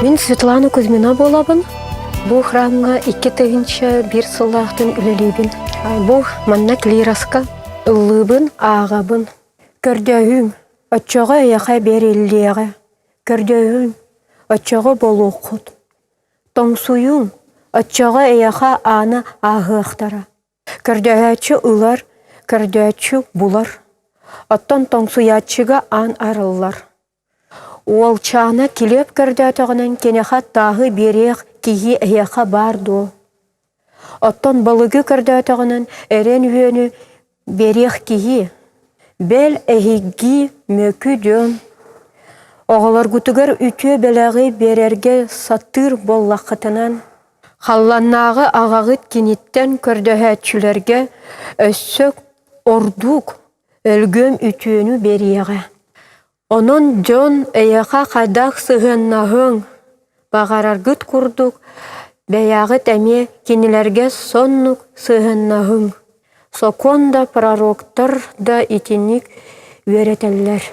Мин Светлана Кузьмина буолабын. Бу храмҥа 2001 сыллаахтан үлэлиибин. Бу манна клироска ыллыыбын, ааҕабын. Көрдөөһүм, оччоҕо эйэхэ биэриллиэҕэ. Көрдөөһүм, оччоҕо буолуоххут. Тоҥсуйуҥ, оччоҕо эйэхэ ааны ааһыахтара. Көрдөһөөччү ылар, көрдөөччү булар. Оттон тоҥсуйааччыга аан арыллар. Уолчаана килиэп көрдөөтөҕүнэн киниэхэ тааһы биэриэх киһи эһиэхэ баар дуо? Оттон балыгы көрдөөтөҕүнэн эрэн үөнү биэриэх киһи, бэл эһиги мөкү дьон оҕолоргутугар үтүө бэлэҕи биэрэргэ сатыыр буоллаххытынан, халланнааҕы аҕаҕыт киниттэн көрдөһөөччүлэргэ өссө ордук өлгөм үтүөнү биэриэҕэ. Онон дьон эйиэхэ хайдах сыһыаннаһыаҥ, баҕараргыт курдук, бэйэҕит эмиэ кинилэргэ соннук сыһыаннаһыҥ. Сокуон да, пророктар да итинник үөрэтэллэр.